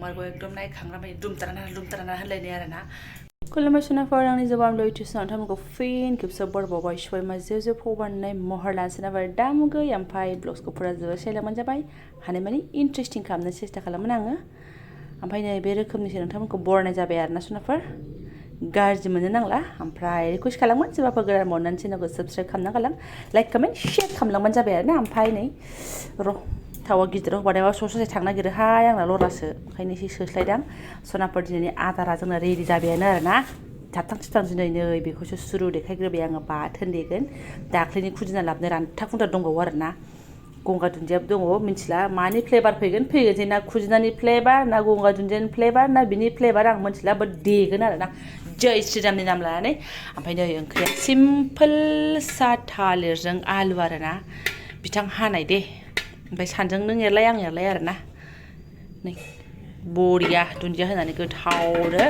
नंमारगौ एकदम नायखांग्रा बायदि दुमताराना होनलायनाय आरोना खुलुमबाय सुनाफोर आंनि जबान लयथुस नोंथांमोनखौ फिन खेबसे बरबावबाय सबायमा जो फबाननाय महर लानसोनाबाय दा मुगै ओमफ्राय ब्लग्सखौ फुरा जोबोर सेलायमोन जाबाय हानायमानि इन्ट्रेस्टिं खालामनो सेस्था खालामोन आङो ओमफ्राय नै बे रोखोमनिसो नोंथांमोनखौ बरनाय जाबाय आरोना सुनाफोर गाज्रि मोननो नांला ओमफ्राय रिकुवेस्ट खालामगोन सोरबाफोर गोदान मोननानै चेनेलखौ साबस्क्राइब खालामना गालां लाइक कमेन्ट शेयार खालामलांबानो जाबाय आरोना ओमफ्राय नै र' थावा गिदिराव होबाथाय ससे थांनो नागिरोहाय आंना लरासो ओंखायनो एसे सोस्लायदां सनाफोर दिनैनि आदारा जोंना रेडि जाबायानो आरोना थाबथां थिबथां दिनै नै बेखौसो सुरु देखायग्रोबाय आङो बाथोन देगोन दाख्लैनि खुदिना लाबोनाय रानथा खुन्था दंबावो आरोना गंगार दुन्दियाबो दङ मिथिला मानि फ्लेभार फैगोनसै ना खुदिनानि फ्लेभार ना गंगार दुन्दियानि फ्लेभार ना बिनि फ्लेभार आं मिथिला बाट देगोन आरोना जय श्रीरामनि नाम लानानै ओमफ्राय नै ओंख्रिया सिम्पोल सा थालिरजों आलु आरोना बिथां हानाय दे ओमफ्राय सानजों नों एरलाय आं एरलाय आरोना नै बरिया दुन्दिया होनानै गोथावनो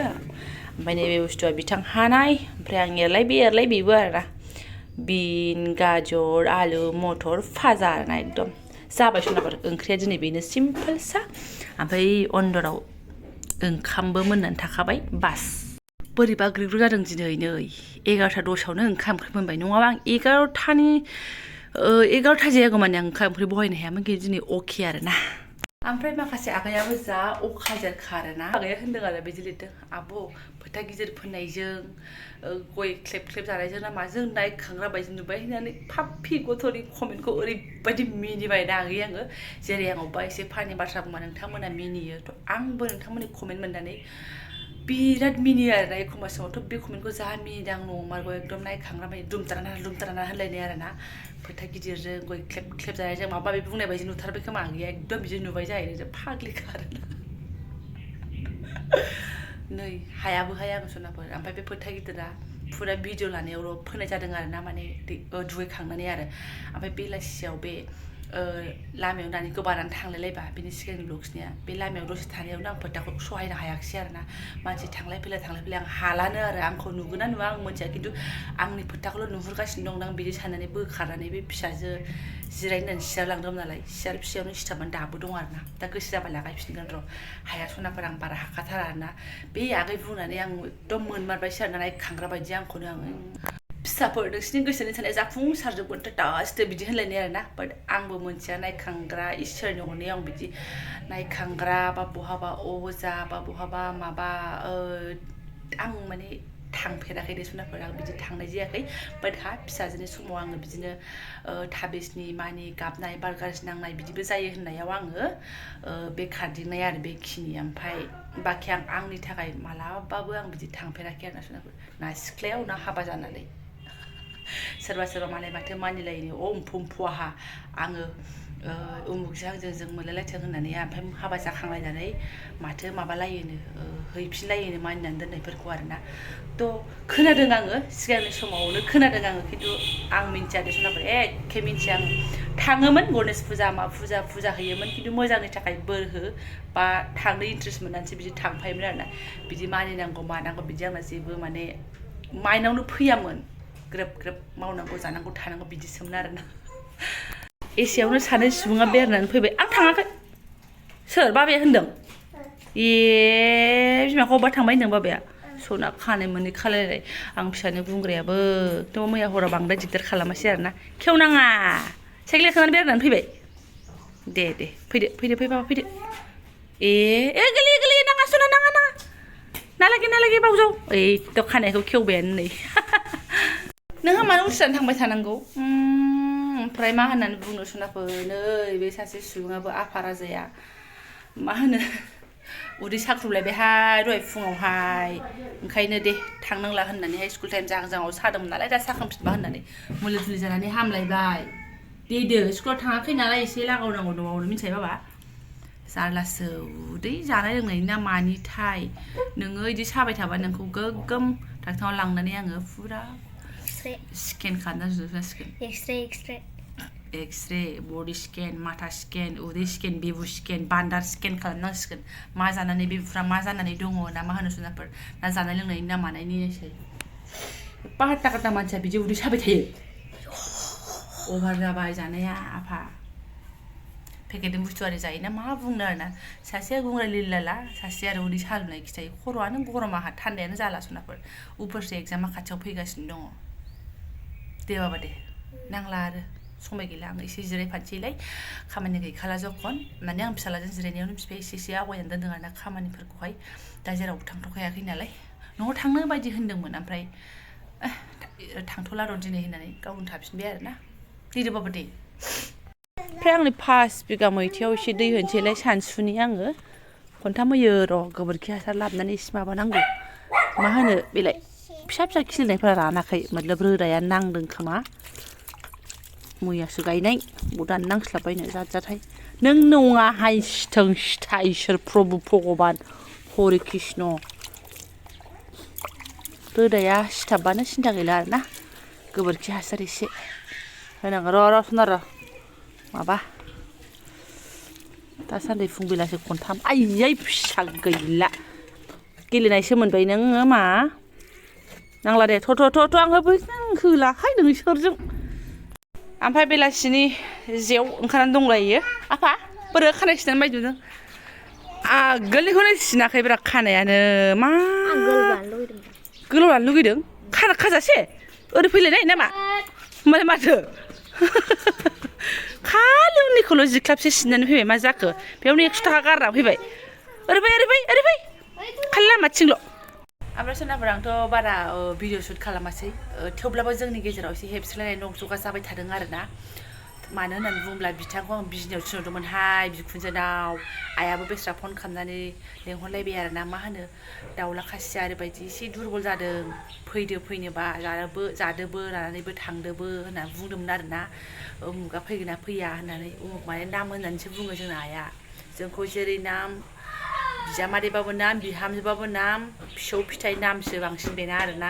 ओमफ्राय नैबे बुस्थुआ बिथां हानाय ओमफ्राय आं एरलाय बेबो आरोना बिन गाजर आलु मटर फाजा आरोना एकदम जाबाय सुनाफोर ओंख्रिया दिनै बेनो सिम्पोल सा ओमफ्राय अन्दराव ओंखामबो मोननानै थाखाबाय बास बोरैबा ग्रिग्रु जादों दिनै नै 11ता 10आवनो ओंखाम ओंख्रि मोनबाय नङाबा आं 11ता जायागौमानि आं ओंखाम ओंख्रि बहायनो हायामोन दिनै अके आरोना ओमफ्राय माखासे आगैयाबो जा अखाजोरखा आरोना आगैया होनदों आरो बिदि लिरदों आब' फोथा गिदिर फोननायजों गय ख्लेब ख्लेब जानायजों ना माजों नायखांग्रा बायदि नुबाय होननानै फाफि गथ'नि कमेन्टखौ ओरैबायदि मिनिबाय ना आगै आङो जेरै आं अबेबा एसे फानि बाथ्रा बुंबा नोंथांमोना मिनियो थ' आंबो नोंथांमोननि कमेन्ट मोननानै बिराद मिनियो आरोना एखमबा समावथ' बे कमेन्टखौ जा मिनिदां नंमारगौ एकदम नायखांग्रा बायदि दुमताराना होनलायनाय आरोना फोथा गिदिरजों गय ख्लेब ख्लेब जानायजों माबा माबि बुंनाय बायदि नुथारबाय खोमा आगैया एकदम बिदि नुबाय जाहैदों फाग्लिखा आरोना नै हायाबोहाय आं सनाफोर ओमफ्राय बे फोथा गिदिरा फुरा भिडिअ लानायावल' फोनाय जादों आरोना माने दुगैखांनानै आरो ओमफ्राय बेलासियाव बे लामायाव दानि गोबानानै थांलायलायबा बिनि सिगांनि ब्लग्सनिया बे लामायाव दसे थानायावनो आं फोथाखौ सहायनो हायाखिसै आरोना मानसि थांलाय फैलाय आं हालानो आरो आंखौ नुगोन ना नुवा आं मिथिया खिन्थु आंनि फोथाखौल' नुहुरगासिनो दं आं बिदि साननानै बोखारनानै बे फिसाजो जिरायनानै सियार लांदोंमोन नालाय सियार फिसायावनो सिथाबनानै दाबो दं आरोना दा गोसो जाबा लागायफिनगोन र' हाया सनाफोर आं बारा हाखाथारा आरोना बे आगै बुंनानै आं एकदम मोनमारबायसो आरोना नायखांग्रा बायदि आंखौनो आङो फिसाफोर नोंसिनि गोसोनि साननाया जाफुंसारजोबगोन दासो बिदि होनलायनाय आरोना बाट आंबो मोनथिया नायखांग्रा इसोरनि अननायाव आं बिदि नायखांग्रा बा बहाबा अजा बा बहाबा माबा आं माने थांफेराखै दे सनाफोर आं बिदि थांनाय जायाखै बाट फिसाजोनि समाव आङो बिदिनो थाबिसनि मानि गाबनाय बार गाज्रि नांनाय बिदिबो जायो होननायाव आङो बे खारदिंनाय आरो बेखिनि ओमफ्राय बाखि आंनि थाखाय मालाबाबो आं बिदि थांफेराखै आरोना सनाफोर ना सिख्लायाव ना हाबा जानानै सोरबा मालाय माथो मानिलायनो फुहा आङो उमुखजों आंजों मोनलायलायथों होननानै ओमफ्राय हाबा जाखांलायनानै माथो माबालायोनो हैफिनलायोनो मानिनानै दोननायफोरखौ आरोना थ' खोनादों आङो सिगांनि समावनो खोनादों आङो खिन्थु आं मिन्थिया दे सनाफोर एखे मिन्थिया आं थाङोमोन गणेश फुजा मा फुजा होयोमोन खिन्थु मोजांनि थाखाय बोर हो बा थांनो इन्ट्रेस्ट मोननानैसो बिदि थांफायोमोन आरोना बिदि मानिनांगौ मानांगौ बिदि आंना जेबो माने माइनावनो फैयामोन ग्रोब मावनांगौ जानांगौ थानांगौ बिदिसोमोन आरोना एसेयावनो सानै सुबुङा बेरायनानै फैबाय आं थाङाखै सोर बाबाया होनदों बिमाखौ अबेबा थांबाय होनदों बाबाया सना खानाय मोनै खालायलाय आं फिसानो बुंग्रायाबो थ' मैया हराव बांद्राय दिगदार खालामासै आरोना खेवनाङा साइकेल गाखोनानै बेरायनानै फैबाय दे फैदो बाबा फैदो गोरलै नाङा सना नाङा नालागे बावजाव थ' खानायखौ खेवबायानो नै नोंहा मानो उथिनानै थांबाय थानांगौ ओमफ्राय मा होननानै बुंनो सनाफोर नै बे सासे सुबुङाबो आफा राजाया मा होनो उदै साख्रुबलायबायहाय दहाय फुङावहाय ओंखायनो दे थांनांला होननानैहाय स्कुल टाइम जाहां सादोंमोन नालाय दा साखांफिनबा होननानै मुलि थुलि जानानै हामलायबाय दे स्कुलाव थाङाखै नालाय एसे लागावनांगौ न'आवनो मिथिबाय बाबा जारलासो उदै जानाय लोंनायनि ना मानिथाय नोङो बिदि साबाय थाबा नोंखौ गोग्गोम डाक्टाराव लांनानै आङो फुरा स्केन खालामना जुजोबनांसिगोन एक्सरे बडि स्केन माथा स्केन उदै स्केन बिबु स्केन बान्दार स्केन खालामनांसिगोन मा जानानै बिबुफ्रा मा जानानै दङ ना मा होनो जुनारफोर ना जानाय लोंनायनि ना मानायनिसै पाहात्ता मानसिया बिदि उदै साबाय थायो अभार जाबाय जानाया आफा पेकेटनि बुस्थुआरि जायोना मा बुंनो आरोना सासेया गुंग्राय लिलाला सासेया आरो उदै सालुनाय खिथायो खर'आनो गरमाहा थान्दायानो जाला सनाफोर उफोरसो एग्जामा खाथियाव फैगासिनो दङ दे बाबा दे नांला आरो समाय गैला आं एसे जिरायफानोसैलाय खामानि गैखाला जखन माने आं फिसालाजों जिरायनायावनो बिफाया एसे आवगायनानै दोनदों आरोना खामानिफोरखौहाय दा जेरावबो थांथ'खायाखै नालाय न'आव थांनो बायदि होन्दोंमोन ओमफ्राय थांथ'ला र' दिनै होननानै गावनो थाफिनबाय आरोना दे बाबा दे ओमफ्राय आंनि 5 बिगा मैथायाव एसे दै होनोसैलाय सानसुनि आङो खनथाम होयो र' गोबोरखि हासार लाबोनानै एसे माबानांगौ मा होनो बेलाय फिसा फिसा खिलिनायफोरा रानाखै मतलब रोदाया नांदों खोमा मैयासो गायनाय दानो नांस्लाबबायनो जाथाय नों नङाहाय सिथों सिथा इसोर प्रभु भगबान हरि कृष्ण रोदाया सिथाबबानो सिन्था गैला आरोना गोबोरखि हासार एसे होनांगौ र' सना र' माबा दासान्दि फुंबिलासो खनथाम आयै फिसा गैला गेलेनायसो मोनबाय नोङो मा नांला दे थ' आं होलाखाय नोंसोरजों ओमफ्राय बेलासिनि जेव ओंखारनानै दंलायो आफा बोरो खानाय सिननानै बायदि नुदों आगोलनिखौनो सिनाखैब्रा खानायानो मा गोलाव लानो लुगैदों खाजासे ओरै फैलायनाय नामा होमबालाय माथो खालि उननिखौल' जिख्लाबसे सिननानै फैबाय मा जाखो बेयावनो 100 थाखा गारना फैबाय ओरै फै खालि लामाथिंल' ओमफ्राय सोनाफोर आंथ' बारा भिडिअ शुट खालामासै थेवब्लाबो जोंनि गेजेराव एसे हेबस्रायनाय नंजगा जाबाय थादों आरोना मानो होननानै बुङोब्ला बिथांखौ आं बिजनियाव थिनहरदोंमोनहाय बिखुनजोनाव आइयाबो बेस्रा फन खालामनानै लेंहरलायबाय आरोना मा होनो दाउला खासिया ओरैबायदि एसे दुरबल जादों फैनोबा जादोबो लानानैबो थांदोबो होनना बुंदोंमोन आरोना उमुगा फैगोन ना फैया होननानै उमुग माने नाम होननानैसो बुङो जोंना आइया जोंखौ जेरै नाम बिजामादैबाबो नाम बिहामजोबाबो नाम फिसौ फिथाइ नामसो बांसिन बेना आरोना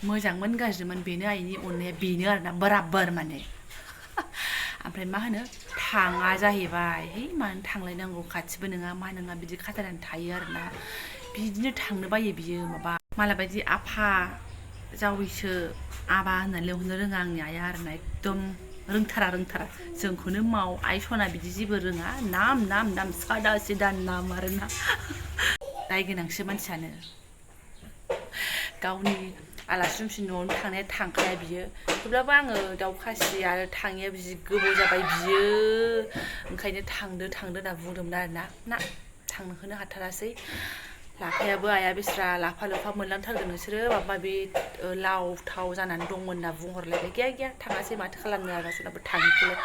मोजांमोन गाज्रिमोन बेनो आइनि अननाया बेनो आरोना बराबर माने ओमफ्राय मा होनो थाङा जाहैबाय है मानो थांलायनांगौ खाथिबो नङा मा नङा बिदि खाथायनानै थायो आरोना बिदिनो थांनो बायो बियो माबा मालाबायदि आफा जावैसो आबा होननानै लेंहरनो रोङा आंनि आइया आरोना एकदम रोंथारा जोंखौनो माव आइ सना बिदि जेबो रोङा नाम सादा सिदा नाम आरोना दाय गोनांसो मानसियानो गावनि आलासि दुमसि न'आवनो थांनाया थांखाया बियो थेवब्लाबो आङो दाउ खासि आरो थाङिया बिदि गोबाव जाबाय बियो ओंखायनो थांदो होनना बुंदोंमोन आरोना ना थांनोखौनो हाथारासै लाफायाबो आइया बेस्रा लाफा मोनलांथारगोन नोंसोरो माबा माबि लाव थाव जानानै दंमोन होनना बुंहरलायबाय गैया थाङासै माथो खालामनो आरो सोरनाबो थाङिखौलाय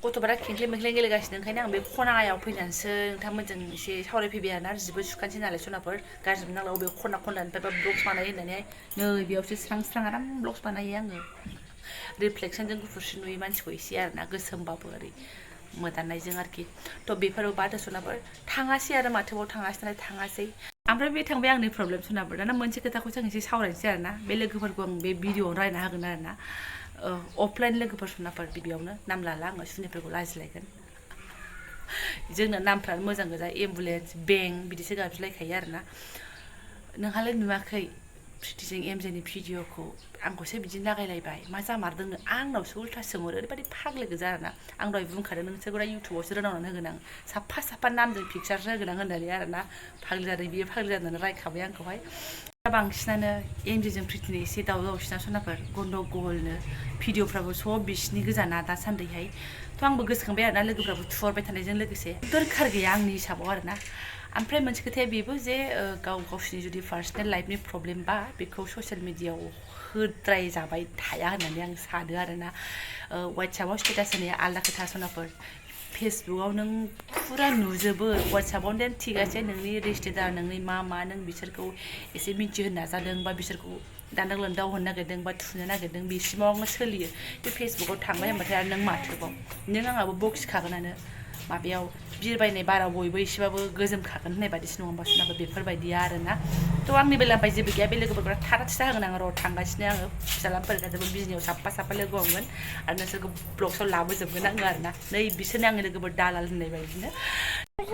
गथ'फोरा खेंख्ले मेख्ले गेलेगासिनो ओंखायनो आं बे खनायाव फैनानैसो नोंथांमोनजों एसे सावरायफैबाय आरोना जिबो सुखानोसै नालाय सनाफोर गाज्रि मोननांला बबे खनानिफ्रायबा ब्लग्स बानायो होननानै नै बेयावसो स्रां आराम ब्लग्स बानायो आङो रिफ्लेक्सनजों गुफुरसो नुयो मानसिखौ एसे आरोना गोसोमबाबो ओरै मोदाननायजों आरोखि थ' बेफोराव बाथो सनाफोर थाङासै आरो माथोबाव थाङासै ओमफ्राय बे थांबाय आंनि प्रब्लेम सनाफोर दाना मोनसे खोथाखौसो आं एसे सावरायनोसै आरोना बे लोगोफोरखौ आं बे भिडिअआव रायना होगोन आरोना अफलाइन लोगोफोर सनाफोर गिबियावनो नाम लाला आङो सुनिफोरखौ लाजिलायगोन जोंना नामफ्रानो मोजां गोजा एम्बुलेन्स बेंक बिदिसो गाबज्रिलायखायो आरोना नोंहालाय नुवाखै प्रिटिजों एमजेनि भिडिअखौ आंखौसो बिदि लागायलायबाय मा जामारदोंनो आंनावसो उल्था सोंहरो ओरैबायदि फाग्लि गोजा आरोना आं दहाय बुंखादों नोंसोरखौ इउटुबावसो रोनावनानै होगोन आं साफा नामजों पिक्सारसो होगोन आं होननानै आरोना फाग्लि जादों बियो फाग्लि जादोंनो रायखाबाय आंखौहाय बांसिनानो एमजेजों प्रिटिनि एसे दावरावसिना सनाफोर गन्दगलनो भिडिअफ्राबो सब बिसिनि गोजाना दासान्दिहाय थ' आंबो गोसोखांबाय आरोना लोगोफ्राबो थुहरबाय थानायजों लोगोसे दरखार गैया आंनि हिसाबाव आरोना ओमफ्राय मोनसे खोथाया बेबो जे गावसिनि जुदि पार्सनेल लाइफनि प्रब्लेम बा बेखौ ससियेल मिडियाआव होद्राय जाबाय थाया होननानै आं सानो आरोना वाट्सएपआव स्टेटास होनाया आलदा खोथा सनाफोर फेसबुकआव नों फुरा नुजोबो वाट्सएपआव देन थिगासे नोंनि रिश्तेदार नोंनि मा नों बिसोरखौ एसे मिथिहोनो नाजादों बा बिसोरखौ दान्दां लोंदाव होनो नागिरदों बा थुनो नागिरदों बिसिमाव आङो सोलियो बे फेसबुकआव थांबाय होनबाथाय आरो नों माथोबाव नों आंहाबो बखिखागोनानो माबायाव बिरबायनाय बाराव बयबो एसेबाबो गोजोमखागोन होननाय बायदिसो नङा होमबा सोरनाबा बेफोरबायदिया आरोना थ' आंनि बेलानिफ्राय जेबो गैया बे लोगोफोरखौ थारा थिथा होगोन आं र' थांगासिनो आङो फिसालाफोर गासैबो बिजनियाव साफा लोगो हमगोन आरो नोंसोरखौ ब्लग्सआव लाबोजोबगोन आङो आरोना नै बिसोरनो आंनि लोगोफोर दालाल होननाय बायदिनो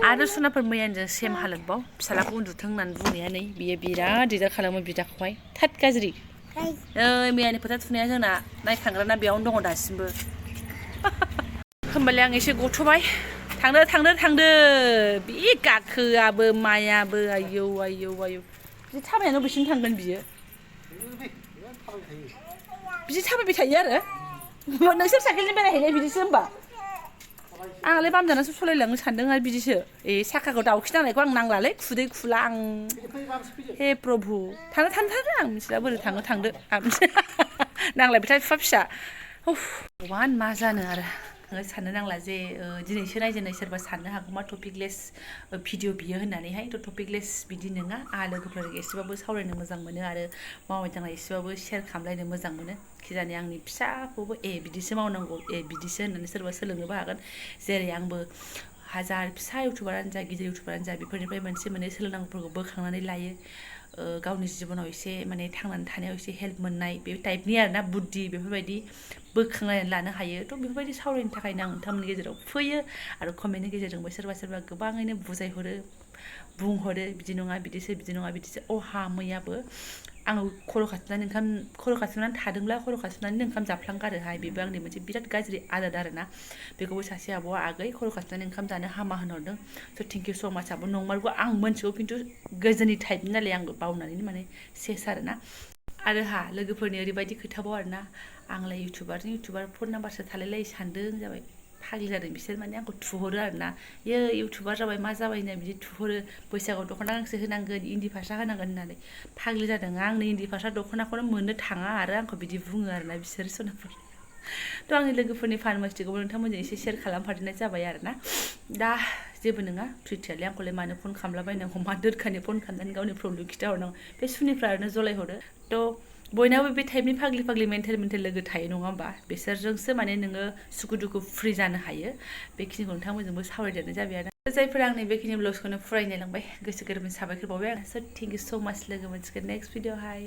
आरो सनाफोर मैयानिजों सेम हालोदबाव फिसालाखौ उन्दुथों होननानै बुंनाया नै बियो बिराद दिगदार खालामो बिदाखौहाय थाद गाज्रि मैयानि फोथा थुनाया जोंना नायखांग्राना बेयावनो दङ दासिमबो होमबालाय आं एसे गथ'बाय थांदो बे गाखोआबो मायाबो आयौ बिदि थाबायनानै बबेसिम थांगोन बियो बिदि थाबायबाय थायो आरो नोंसोर साइकेलजों बेरायहैनाय बिदिसो होमबा आंलाय बामजानासो सलायलांनो सानदों आरो बिदिसो साखाखौ दावखिनांनायखौ आं नांलालै खुदै खुला आं हे प्रभु थांदो आं मिथिला बोरै थांदो आं नांलायबायथा बिफा फिसा भगबान मा जानो आरो साननो नांला जे दिनैसो नायजेननाय सोरबा साननो हागौ मा टपिकलेस भिडिअ बियो होननानैहाय थ' टपिकलेस बिदि नङा आंहा लोगोफोरजों एसेबाबो सावरायनो मोजां मोनो आरो मावनाय दांनाय एसेबाबो शेयार खालामलायनो मोजां मोनो खिजानि आंनि फिसाखौबो बिदिसो मावनांगौ बिदिसो होननानै सोरबा सोलोंनोबो हागोन जेरै आंबो हाजार फिसा इउटुबारानो जा गिदिर इउटुबारानो जा बेफोरनिफ्राय मोनसे सोलोंनांगौफोरखौ बोखांनानै लायो गावनि जिबनाव एसे माने थांनानै थानायाव एसे हेल्प मोननाय बे टाइपनि आरोना बुद्धि बेफोरबायदि बोखांनानै लानो हायो थ' बेफोरबायदि सावरायनो थाखायनो आं नोंथांमोननि गेजेराव फैयो आरो कमेन्टनि गेजेरजोंबो सोरबा गोबाङैनो बुजायहरो बुंहरो बिदि नङा बिदिसो मैयाबो आङो खर' खाथिनानै थादोंब्ला खर' खाथिनानै ओंखाम जाफ्लांगारोहाय बेबो आंनि मोनसे बिराद गाज्रि आदत आरोना बेखौबो सासे आब'आ आगै खर' खाथिनानै ओंखाम जानो हामा होनहरदों स' थेंक इउ स' माच आब' नंमारगौ आं मोनथिगौ खिन्थु गोजोननि टाइपनि नालाय आंबो बावनानै माने सेस आरोना आरो लोगोफोरनि ओरैबायदि खोथाबाव आरोना आंलाय इउटुबार फन नाम्बारसो थालायलायो सानदों जाबाय फाग्लि जादों बिसोर माने आंखौ थुहरो आरोना इउटुबार जाबाय मा जाबाय होनना बिदि थुहरो बैसागुआव दख'ना गांसे होनांगोन इन्दि फास्रा होनांगोन होननानै फाग्लि जादों आंनो इन्दि फास्रा दख'नाखौनो मोननो थाङा आरो आंखौ बिदि बुङो आरोना बिसोर सनाफोर थ' आंनि लोगोफोरनि फारमासिटिखौबो नोंथांमोनजों एसे शेयार खालामफादेरनाय जाबाय आरोना दा जेबो नङा प्रिटियालाय आंखौलाय मानो फन खालामलाबायनांगौ मा दोरखारनि फन खालामनानै गावनि प्रब्लेम खिथाहरनांगौ बे सुनिफ्रा ओरैनो जलायहरो थ' बयनाबो बे टाइपनि फाग्लि मेन्टेल लोगो थायो नङा होमबा बिसोरजोंसो माने नोङो सुखु दुखु फ्रि जानो हायो बेखिनिखौ नोंथांमोनजोंबो सावरायदेरनाय जाबाय आरो जायफोर आंनि बेखिनि ब्लग्सखौनो फरायनाय लांबाय गोसो गोरबोनि साबायखर बावबाय आं स' थेंक इउ स' माच लोगो मोनसिगोन नेक्स्ट भिडिअ हाय